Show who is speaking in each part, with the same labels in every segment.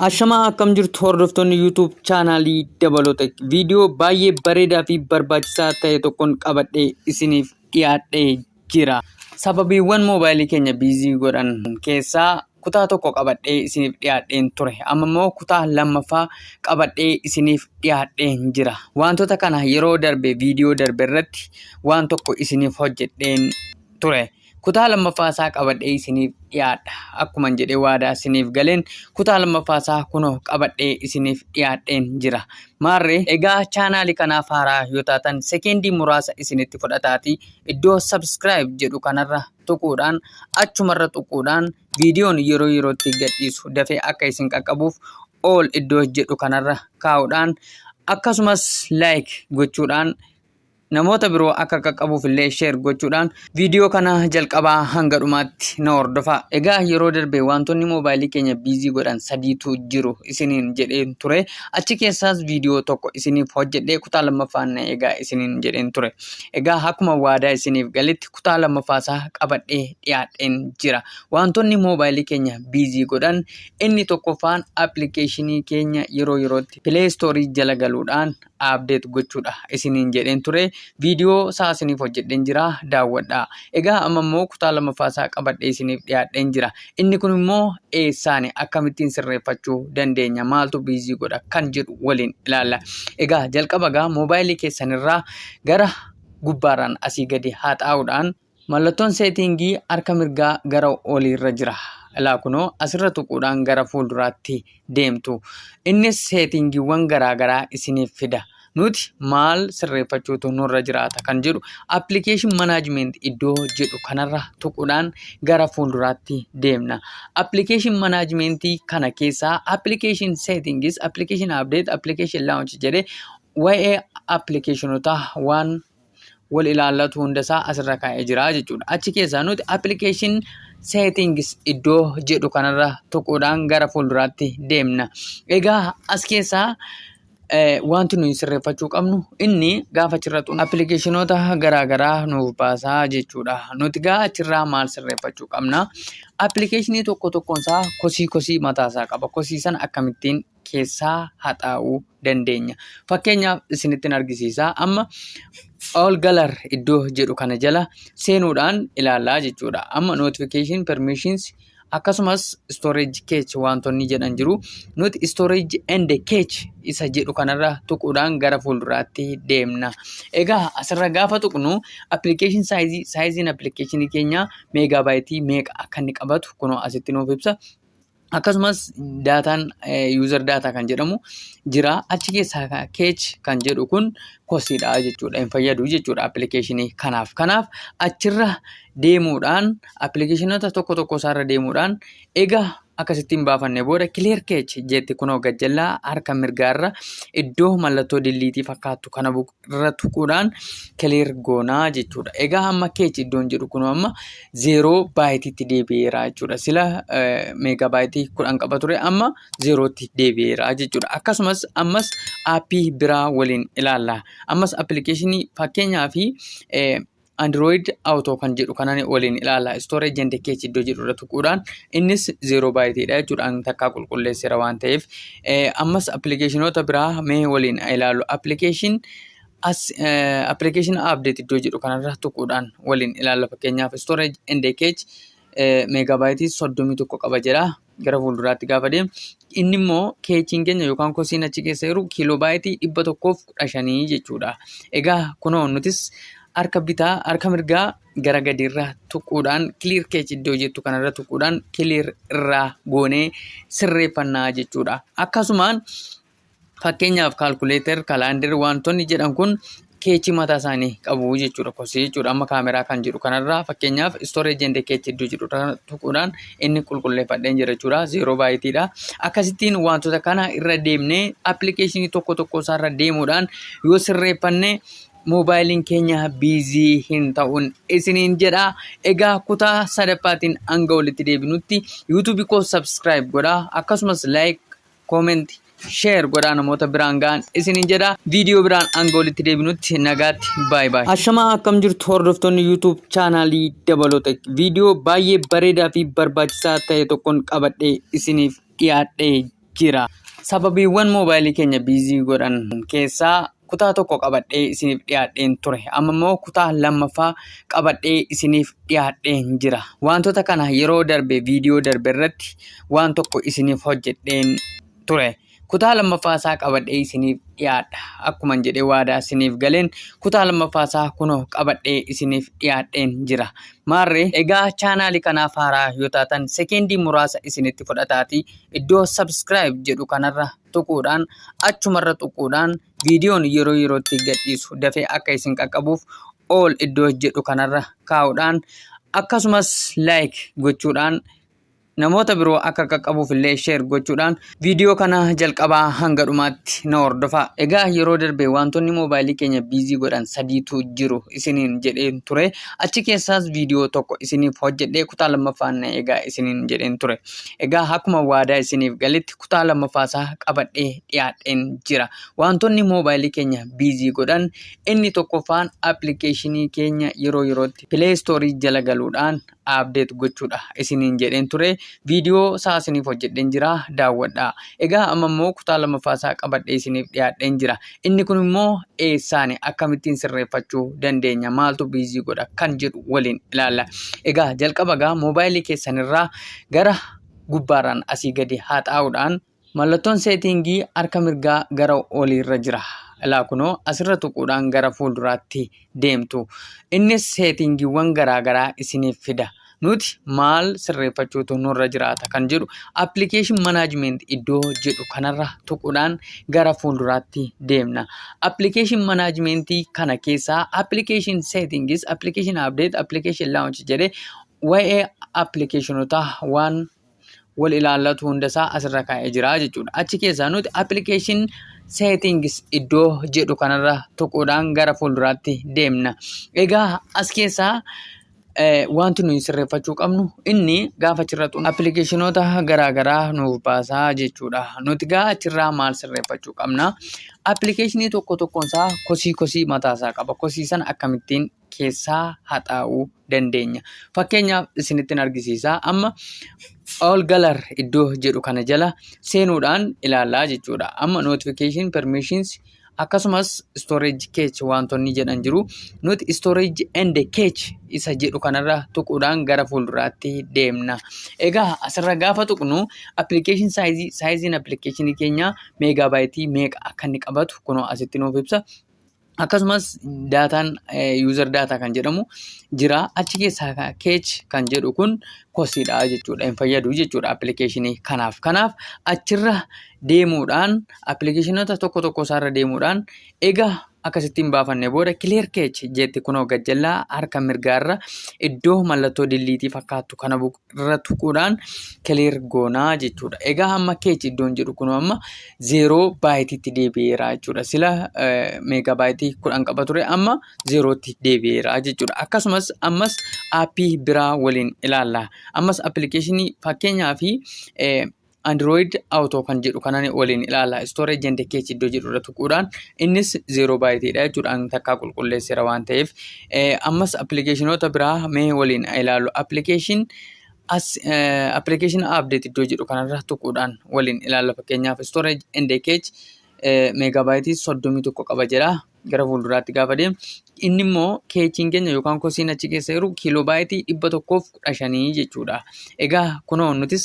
Speaker 1: Ashamaa, akkam jirtu hordoftoonni YouTube chaanaalii Dabaloota? Viidiyoo baay'ee bareedaa fi barbaachisaa ta'e tokkoon qabadhee isiniif dhiyaadhee jira. Sababiiwwan moobaayilii keenya busy godhan keessaa kutaa tokko qabadhee isiniif dhiyaadheen ture. Amma immoo kutaa lammaffaa qabadhee isiniif dhiyaadheen jira. Wantoota kana yeroo darbe, viidiyoo darbe irratti waan tokko isiniif hojjedheen ture. Kutaa lammaffaa isaa qabadhee isiniif dhiyaadha. Akkuma jedhee waadaa isiniif galeen, kutaa lammaffaa isaa kunoo qabadhee isiniif dhiyaadheen jira. Maarree egaa, chaanaalii kanaaf haaraa yoo taatan, sekeendii muraasa isinitti fudhataatii iddoo subscribe jedhu kanarra tuquudhaan, achumarra tuquudhaan, viidiyoon yeroo yerootti gadhiisu dafee akka isin qaqqabuuf all iddoo jedhu kanarra kaa'uudhaan, akkasumas like gochuudhaan, namoota biroo akka qaqqabuuf illee share gochuudhaan, viidiyoo kana jalqabaa hanga dhumaatti na hordofaa. Egaa yeroo darbe wantoonni moobaayilii keenya busy godhan sadiitu jiru isiniin jedheen ture. Achi keessaas viidiyoo tokko isiniif hojjedhee, kutaa lammaffaan na eegaa isiniin jedheen ture. Egaa akkuma waadaa isiniif galetti, kutaa lammaffaasaa qabadhee dhiyaadheen jira. Wantoonni moobaayilii keenya busy godhan inni tokkoffaan appilikeeshinii keenya yeroo yerootti Play Store jala galuudhaan update gochuudha isiniin jedheen ture. Viidiyoo isaa isiniif hojjedheen jira, daawwadhaa. Egaa amma immoo kutaa lammaffaa isaa qabadhee isiniif dhiyaadheen jira. Inni kun immoo eessaani, akkamittiin sirreeffachuu dandeenya, maaltu busy godha kan jedhu waliin ilaalla. Egaa jalqaba gaa moobaayilii keessanirraa gara gubbaarraan asii gadi haxaa'uudhaan mallattoon setting harka mirgaa gara oliirra jira. Ilaa, kunoo asirra tuquudhaan gara fuulduraatti deemtu. Innis seetingiiwwan garaagaraa isiniif fida. Nuti maal sirreeffachuutu nurra jiraata kan jedhu, application management iddoo jedhu kanarra tuquudhaan gara fuulduraatti deemna. Application management kana keessaa application settings, application update, application launch jedhee waa'ee appilikeeshinotaa waan wal ilaallatu hundasaa asirra kaa'ee jira jechuudha. Achi keessaa nuti application settings iddoo jedhu kanarra tuquudhaan gara fuulduraatti deemna. Egaa as keessaa wanti nuyi sirreeffachuu qabnu, inni gaafa achirra tuqnu appilikeeshinoota garaagaraa nuuf baasaa jechuudha. Nuti gaa achirraa maal sirreeffachuu qabna? Appilikeeshinii tokko tokkoon isaa kosii kosii mataasaa qaba. Kosii sana akkamittiin keessaa haxaa'uu dandeenya? Fakkeenyaaf isinittiin argisiisa. Amma all gallery iddoo jedhu kana jala seenuudhaan ilaallaa jechuudha. Amma notification, permissions, akkasumas storage, cache wantoonni jedhan jiru. Nuti storage and cache isa jedhu kanarra tuquudhaan gara fuulduraatti deemna. Egaa asirra gaafa tuqnu application size, saayiziin appilikeeshinii keenyaa meegaabaayitii meeqa akka inni qabatu kunoo asitti nuuf ibsa. Akkasumas daataan, user data kan jedhamu jira. Achi keessaa cache kan jedhu kun kosiidha jechuudha. Hin fayyadu jechuudha appilikeeshinii kanaaf. Kanaaf achirra deemuudhaan, appilikeeshinoota tokko tokko isaarra deemuudhaan, egaa akkasittiin baafanne booda, clear cache jetti kunoo gajjallaa harka mirgaarra iddoo mallattoo delete fakkaattu kana irra tuquudhaan clear goonaa jechuudha. Egaa amma cache iddoon jedhu kunoo amma 0 baayitiitti deebi'eera jechuudha. Sila meegaa baayitii 10 qaba ture, amma zeerootti deebi'eera jechuudha. Akkasumas ammas aappii biraa waliin ilaalla. Ammas appilikeeshinii fakkeenyaa fi Android Auto kan jedhu kanan waliin ilaalla. Storage and cache iddoo jedhu irra tuquudhaan innis 0 baayitiidha jechuudha. Takkaa qulqulleesseera waan ta'eef. Ammas appilikeeshinoota biraa mee waliin ilaallu. Application as application update iddoo jedhu kanarra tuquudhaan waliin ilaalla. Fakkeenyaaf storage and cache meegaabaayitii 31 qaba jedha. Gara fuulduraatti gaafa deemu inni immoo keechiin keenya yookaan kosiin achi keessa jiru kiiloo baayitii 115 jechuudha. Egaa kunoo nutis harka bitaa, harka mirgaa gara gadiirra tuquudhaan, clear cache iddoo jettu kanarra tuquudhaan clear irraa goonee sirreeffannaa jechuudha. Akkasumaan fakkeenyaaf calculator, calendar wantoonni jedhan kun keechii mataa isaanii qabu jechuudha. Kosii jechuudha. Amma kaameraa kan jedhu kanarraa fakkeenyaaf storage and cache iddoo jedhu tuquudhaan inni qulqulleeffadheen jira jechuudha. 0 baayitiidha. Akkasittiin wantoota kana irra deemnee, appilikeeshinii tokko tokko isaarra deemuudhaan yoo sirreeffanne, moobaayiliin keenya busy hin ta'uun isiniin jedha. Egaa kutaa sadaffaatiin hanga walitti deebinutti, yuutuubii koo subscribe godhaa, akkasumas like, comment, share godhaa, namoota biraan ga'an isiniin jedha. Viidiyoo biraan hanga walitti deebinutti nagaatti, baay'ee baay'ee. Ashamaa, akkam jirtu hordoftoonni YouTube chaanaalii Dabaloota? Viidiyoo baay'ee bareedaa fi barbaachisaa ta'e tokkoon qabadhee isiniif dhiyaadhee jira. Sababiiwwan moobaayilii keenya busy godhan keessaa kutaa tokko qabadhee isiniif dhiyaadheen ture. Amma immoo kutaa lammaffaa qabadhee isiniif dhiyaadheen jira. Wantoota kana yeroo darbe, viidiyoo darbe irratti waan tokko isiniif hojjedheen ture. Kutaa lammaffaa isaa qabadhee isiniif dhiyaadha. Akkuma jedhee waadaa isiniif galeen, kutaa lammaffaa isaa kunoo qabadhee isiniif dhiyaadheen jira. Maarree egaa, chaanaalii kanaaf haaraa yoo taatan, sekeendii muraasa isinitti fudhataatii iddoo subscribe jedhu kanarra tuquudhaan, achumarra tuquudhaan, viidiyoon yeroo yerootti gadhiisu dafee akka isin qaqqabuuf all iddoo jedhu kanarra kaa'uudhaan, akkasumas like gochuudhaan, namoota biroo akka qaqqabuuf illee share gochuudhaan, viidiyoo kana jalqabaa hanga dhumaatti na hordofaa. Egaa yeroo darbe wantoonni moobaayilii keenya busy godhan sadiitu jiru isiniin jedheen ture. Achi keessaas viidiyoo tokko isiniif hojjedhee, kutaa lammaffaan na egaa isiniin jedheen ture. Egaa akkuma waadaa isiniif galetti kutaa lammaffaasaa qabadhee dhiyaadheen jira. Wantoonni moobaayilii keenya busy godhan inni tokkoffaan appilikeeshinii keenya yeroo yerootti Play Store jala galuudhaan update gochuudha isiniin jedheen ture. Viidiyoo isaa isiniif hojjedheen jira, daawwadhaa. Egaa amma immoo kutaa lammaffaa isaa qabadhee isiniif dhiyaadheen jira. Inni kun immoo eessaani, akkamittiin sirreeffachuu dandeenya, maaltu busy godha kan jedhu waliin ilaalla. Egaa jalqaba gaa moobaayilii keessanirraa gara gubbaarraan asii gadi haa xaa'uudhaan mallattoon setting harka mirgaa gara oliirra jira. Ilaa, kunoo asirra tuquudhaan gara fuulduraatti deemtu. Innis seetingiiwwan garaagaraa isiniif fida. Nuti maal sirreeffachuutu nurra jiraata kan jedhu, application management iddoo jedhu kanarra tuquudhaan gara fuulduraatti deemna. Application management kana keessaa application settings, application update, application launch jedhee waa'ee appilikeeshinotaa waan wal ilaallatu hundasaa asirra kaa'ee jira jechuudha. Achi keessaa nuti application settings iddoo jedhu kanarra tuquudhaan gara fuulduraatti deemna. Egaa as keessaa wanti nuyi sirreeffachuu qabnu, inni gaafa achirra tuqnu appilikeeshinoota garaagaraa nuuf baasaa jechuudha. Nuti gaa achirraa maal sirreeffachuu qabna? Appilikeeshinii tokko tokkoon isaa kosii kosii mataasaa qaba. Kosii sana akkamittiin keessaa haxaa'uu dandeenya? Fakkeenyaaf isinittin argisiisa. Amma all gallery iddoo jedhu kana jala seenuudhaan ilaallaa jechuudha. Amma notification, permissions, akkasumas storage, cache wantoonni jedhan jiru. Nuti storage and cache isa jedhu kanarra tuquudhaan gara fuulduraatti deemna. Egaa asirra gaafa tuqnu application size, saayiziin appilikeeshinii keenyaa meegaabaayitii meeqa akka inni qabatu kunoo asitti nuuf ibsa. Akkasumas daataan user data kan jedhamu jira. Achi keessaa cache kan jedhu kun kosiidha jechuudha. Hin fayyadu jechuudha appilikeeshinii kanaaf. Kanaaf achirra deemuudhaan, appilikeeshinoota tokko tokko isaarra deemuudhaan, egaa akkasittiin baafanne booda clear cache jetti kunoo gajjallaa harka mirgaarra iddoo mallattoo delete fakkaattu kana irra tuquudhaan clear goonaa jechuudha. Egaa amma cache iddoon jedhu kunoo amma 0 baayitiitti deebi'eera jechuudha. Sila meegaa baayitii 10 qaba ture, amma zeerootti deebi'eera jechuudha. Akkasumas ammas aappii biraa waliin ilaalla. Ammas appilikeeshinii fakkeenyaa fi Android Auto kan jedhu kanan waliin ilaalla. Storage and cache iddoo jedhu irra tuquudhaan innis 0 baayitiidha jechuudha. Takkaa qulqulleesseera waan ta'eef. Ammas appilikeeshinoota biraa mee waliin ilaallu. Application as application update iddoo jedhu kanarra tuquudhaan waliin ilaalla. Fakkeenyaaf storage and cache meegaabaayitii 31 qaba jedha. Gara fuulduraatti gaafa deemu inni immoo keechiin keenya yookaan kosiin achi keessa jiru kiiloo baayitii 115 jechuudha. Egaa kunoo nutis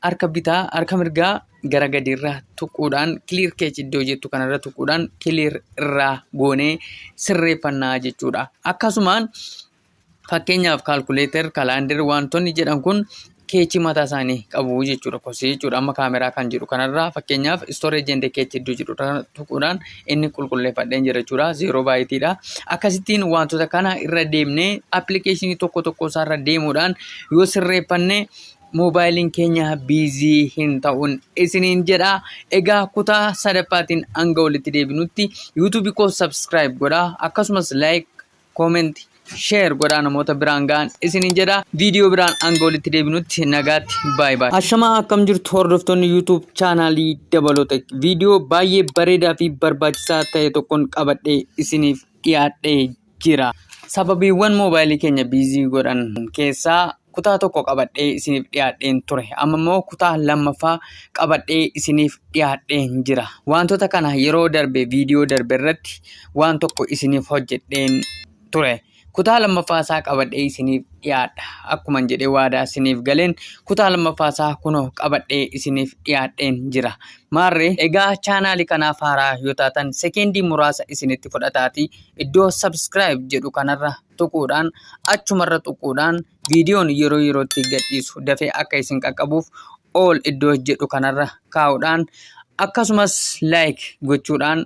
Speaker 1: harka bitaa harka mirgaa gara gadiirra tuquudhaan, clear cache iddoo jettu kanarra tuquudhaan clear irraa goonee sirreeffannaa jechuudha. Akkasumaan fakkeenyaaf calculator, calendar wantoonni jedhan kun keechii mataa isaanii qabu jechuudha. Kosii jechuudha. Amma kaameraa kan jedhu kanarraa fakkeenyaaf storage and cache iddoo jedhu tuquudhaan inni qulqulleeffadheen jira jechuudha. 0 baayitiidha. Akkasittiin wantoota kana irra deemnee, appilikeeshinii tokko tokko isaarra deemuudhaan yoo sirreeffanne, moobaayiliin keenya busy hin ta'uun isiniin jedha. Egaa kutaa sadaffaatiin hanga walitti deebinutti yuutuubii koo subscribe godhaa, akkasumas like, comment, share godhaa, namoota biraan ga'an isiniin jedha. Viidiyoo biraan hanga walitti deebinutti nagaatti, baay'ee baay'ee. Ashamaa, akkam jirtu hordoftoonni YouTube chaanaalii Dabaloota? Viidiyoo baay'ee bareedaa fi barbaachisaa ta'e tokkoon qabadhee isiniif dhiyaadhee jira. Sababiiwwan moobaayilii keenya busy godhan keessaa kutaa tokko qabadhee isiniif dhiyaadheen ture. Amma immoo kutaa lammaffaa isaa qabadhee isiniif dhiyaadheen jira. Kutaa tokko qabadhee isiniif dhiyaadheen ture. Amma immoo kutaa lammaffaa qabadhee isiniif dhiyaadheen jira. Wantoota kana yeroo darbe, viidiyoo darbe irratti waan tokko isiniif hojjedheen ture. Kutaa lammaffaa isaa qabadhee isiniif dhiyaadha. Akkuma jedhee waadaa isiniif galeen, kutaa lammaffaa isaa kunoo qabadhee isiniif dhiyaadheen jira. Maarree egaa, chaanaalii kanaaf haaraa yoo taatan, sekeendii muraasa isinitti fudhataatii iddoo subscribe jedhu kanarra tuquudhaan, achumarra tuquudhaan, viidiyoon yeroo yerootti gadhiisu dafee akka isin qaqqabuuf all iddoo jedhu kanarra kaa'uudhaan, akkasumas like gochuudhaan,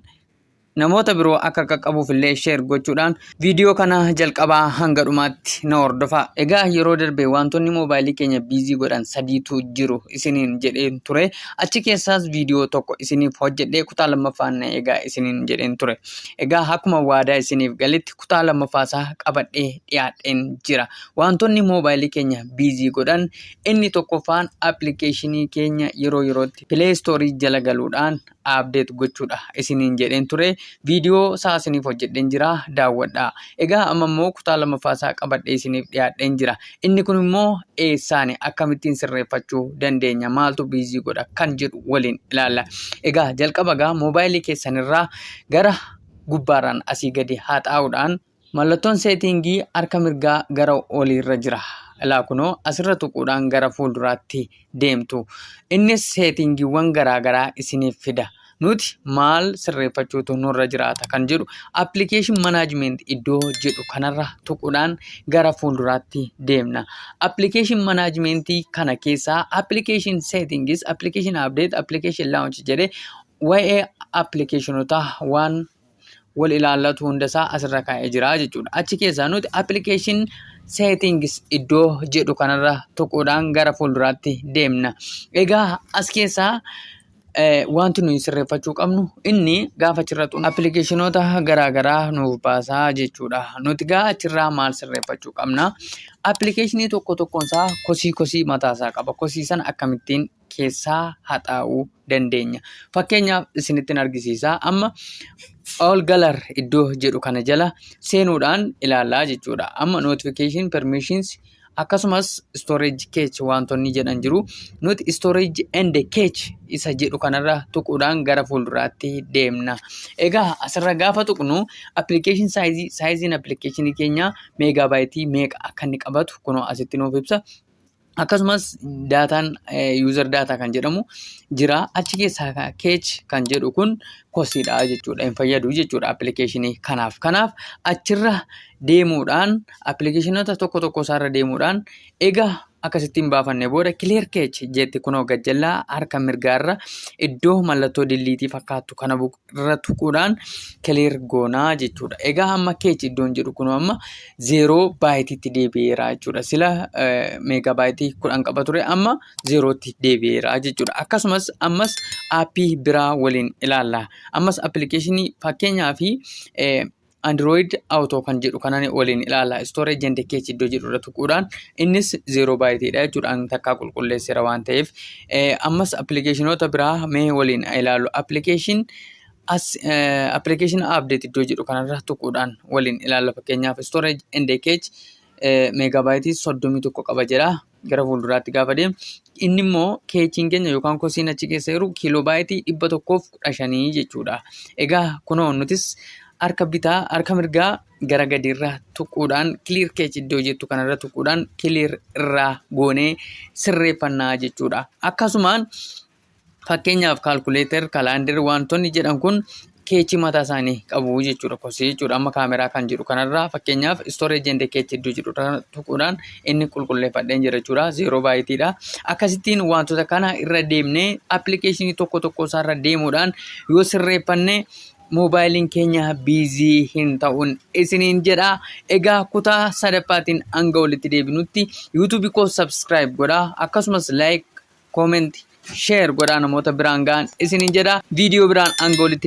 Speaker 1: namoota biroo akka qaqqabuuf illee share gochuudhaan, viidiyoo kana jalqabaa hanga dhumaatti na hordofaa. Egaa yeroo darbe wantoonni moobaayilii keenya busy godhan sadiitu jiru isiniin jedheen ture. Achi keessaas viidiyoo tokko isiniif hojjedhee, kutaa lammaffaan na egaa isiniin jedheen ture. Egaa akkuma waadaa isiniif galetti, kutaa lammaffaasaa qabadhee dhiyaadheen jira. Wantoonni moobaayilii keenya busy godhan inni tokkoffaan appilikeeshinii keenya yeroo yerootti Play Store jala galuudhaan update gochuudha isiniin jedheen ture. Viidiyoo isaa isiniif hojjedheen jira, daawwadhaa. Egaa amma immoo kutaa lammaffaa isaa qabadhee isiniif dhiyaadheen jira. Inni kun immoo eessaani, akkamittiin sirreeffachuu dandeenya, maaltu busy godha kan jedhu waliin ilaalla. Egaa jalqaba gaa moobaayilii keessanirraa gara gubbaarraan asii gadi haxaa'uudhaan mallattoon setting harka mirgaa gara oliirra jira. Ilaa, kunoo asirra tuquudhaan gara fuulduraatti deemtu. Innis seetingiiwwan garaagaraa isiniif fida. Nuti maal sirreeffachuutu nurra jiraata kan jedhu, application management iddoo jedhu kanarra tuquudhaan gara fuulduraatti deemna. Application management kana keessaa application settings, application update, application launch jedhee waa'ee appilikeeshinotaa waan wal ilaallatu hundasaa asirra kaa'ee jira jechuudha. Achi keessaa nuti application settings iddoo jedhu kanarra tuquudhaan gara fuulduraatti deemna. Egaa as keessaa wanti nuyi sirreeffachuu qabnu, inni gaafa achirra tuqnu appilikeeshinoota garaagaraa nuuf baasaa jechuudha. Nuti gaa achirraa maal sirreeffachuu qabna? Appilikeeshinii tokko tokkoon isaa kosii kosii mataasaa qaba. Kosii sana akkamittiin keessaa haxaa'uu dandeenya? Fakkeenyaaf isinittiin argisiisa. Amma all gallery iddoo jedhu kana jala seenuudhaan ilaallaa jechuudha. Amma notification, permissions, akkasumas storage, cache wantoonni jedhan jiru. Nuti storage and cache isa jedhu kanarra tuquudhaan gara fuulduraatti deemna. Egaa asirra gaafa tuqnu application size, saayiziin appilikeeshinii keenyaa meegaabaayitii meeqa akka inni qabatu kunoo asitti nuuf ibsa. Akkasumas daataan, user data kan jedhamu jira. Achi keessaa cache kan jedhu kun kosiidha jechuudha. Hin fayyadu jechuudha appilikeeshinii kanaaf. Kanaaf achirra deemuudhaan, appilikeeshinoota tokko tokko isaarra deemuudhaan, egaa akkasittiin baafanne booda clear cache jetti kunoo gajjallaa harka mirgaarra iddoo mallattoo delete fakkaattu kana irra tuquudhaan clear goonaa jechuudha. Egaa amma cache iddoon jedhu kunoo amma 0 baayitiitti deebi'eera jechuudha. Sila meegaa baayitii 10 qaba ture, amma zeerootti deebi'eera jechuudha. Akkasumas ammas aappii biraa waliin ilaalla. Ammas appilikeeshinii fakkeenyaa fi Android Auto kan jedhu kanan waliin ilaalla. Storage and cache iddoo jedhu irra tuquudhaan innis 0 baayitiidha jechuudha. Takkaa qulqulleesseera waan ta'eef. Ammas appilikeeshinoota biraa mee waliin ilaallu. Application as application update iddoo jedhu kanarra tuquudhaan waliin ilaalla. Fakkeenyaaf storage and cache meegaabaayitii 31 qaba jedha. Gara fuulduraatti gaafa deemu inni immoo keechiin keenya yookaan kosiin achi keessa jiru kiiloo baayitii 115 jechuudha. Egaa kunoo nutis harka bitaa, harka mirgaa gara gadiirra tuquudhaan, clear cache iddoo jettu kanarra tuquudhaan clear irraa goonee sirreeffannaa jechuudha. Akkasumaan fakkeenyaaf calculator, calendar wantoonni jedhan kun keechii mataa isaanii qabu jechuudha. Kosii jechuudha. Amma kaameraa kan jedhu kanarraa fakkeenyaaf storage and cache iddoo jedhu tuquudhaan inni qulqulleeffadheen jira jechuudha. 0 baayitiidha. Akkasittiin wantoota kana irra deemnee, appilikeeshinii tokko tokko isaarra deemuudhaan yoo sirreeffanne, moobaayiliin keenya busy hin ta'uun isiniin jedha. Egaa kutaa sadaffaatiin hanga walitti deebinutti yuutuubii koo subscribe godhaa. Akkasumas like, comment, share godhaa, namoota biraan ga'an isiniin jedha. Viidiyoo biraan hanga walitti